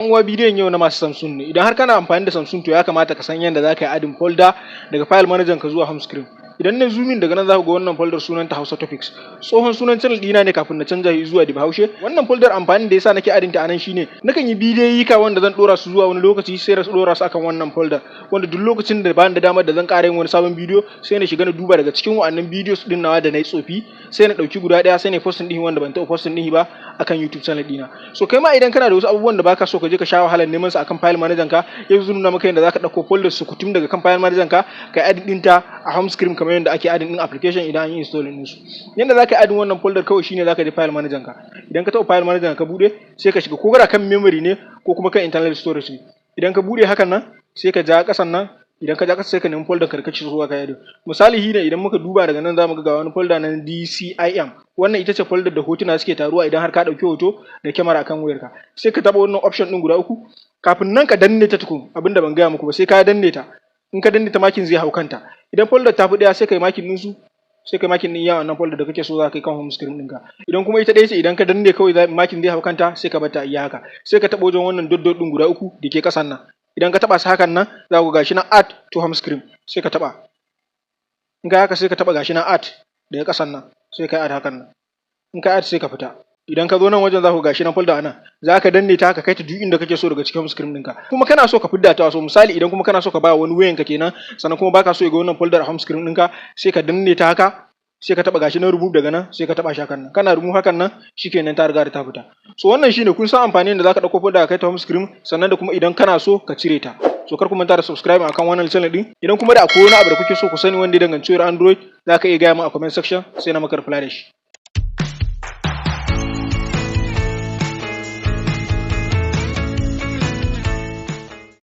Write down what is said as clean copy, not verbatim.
Uwa, bidiyon yau na masu Samsung ne. Idan har kana amfani da Samsung, to ya kamata ka san yadda za ka yi adding folder daga file manager ka zuwa home screen. Idan na zoom in daga nan, za ku ga wannan folder sunanta Hausa Topics. Tsohon sunan channel ɗina ne kafin na canza shi zuwa Di Bahaushe. Wannan folder, amfanin da yasa nake adding ta anan shine nakan yi bidiyoyi wanda zan dora su zuwa wani lokaci, sai na dora su akan wannan folder, wanda duk lokacin da bani da damar da zan ƙara yin wani sabon bidiyo, sai na shiga na duba daga cikin wa'annan videos din nawa da na yi tsofi, sai na ɗauki guda ɗaya, sai na posting ɗin wanda ban taɓa posting ɗin ba akan YouTube channel ɗina. So kai ma idan kana da wasu abubuwan da baka so ka je ka sha wahalar neman su akan file manager ka, yanzu nuna maka yadda zaka ɗauko folder su kutum daga kan file manager ka, kai adding ɗinta a home screen, kamar yadda ake adding ɗin application idan an yi installing ɗin su. Yadda zaka yi adding wannan folder kawai shine zaka je file manager ka. Idan ka taɓa file manager ka bude, sai ka shiga ko da kan memory ne ko kuma kan internal storage ne. Idan ka bude hakan nan, sai ka ja ƙasan nan. Idan ka ja ƙasa, sai ka nemi folder ka da kake so ka yi. Misali shine, idan muka duba daga nan, zamu ga wani folder nan, DCIM. Wannan ita ce folder da hotuna suke taruwa idan har ka ɗauki hoto da kyamara akan wayarka. Sai ka taɓa wannan option ɗin guda uku. Kafin nan ka danne ta tukun, abinda ban gaya muku ba, sai ka danne ta. In ka danne ta, marking zai hau kanta. Idan folder ta fi ɗaya, sai ka yi marking ɗinsu, sai ka marking ɗin yawan wannan folder da kake so za ka yi kan home screen ɗinka. Idan kuma ita ɗaya ce, idan ka danne kawai marking zai hau kanta, sai ka bar ta iya haka. Sai ka taɓa wajen wannan dot dot ɗin guda uku da ke ƙasan nan. Idan ka taɓa su hakan nan, za ku gashi nan "add to home screen", sai ka taɓa. In ka haka, sai ka taɓa gashi nan "add" daga ƙasan nan, sai ka add hakan nan. In ka add, sai ka fita. Idan ka zo nan wajen, za ku gashi nan folder anan. Za ka danne ta haka, kai ta duk inda kake so daga cikin home screen ɗinka. Kuma kana so ka fidda ta, so misali idan kuma kana so ka ba wani wayanka kenan, sannan kuma baka so ya ga wannan folder a home screen ɗinka, sai ka danne ta haka, sai ka taba gashi nan "remove" daga nan, sai ka taba shi hakan nan. Kana remove hakan nan, shikenan, ta riga da ta fita. So wannan shine, kun san amfanin da zaka dauko folder ka kai ta home screen, sannan da kuma idan kana so ka cire ta. So kar ku manta da subscribe akan wannan channel din. Idan kuma da akwai wani abu da kuke so ku sani wanda ya danganci Android, zaka iya gaya min a comment section, sai na maka reply da shi.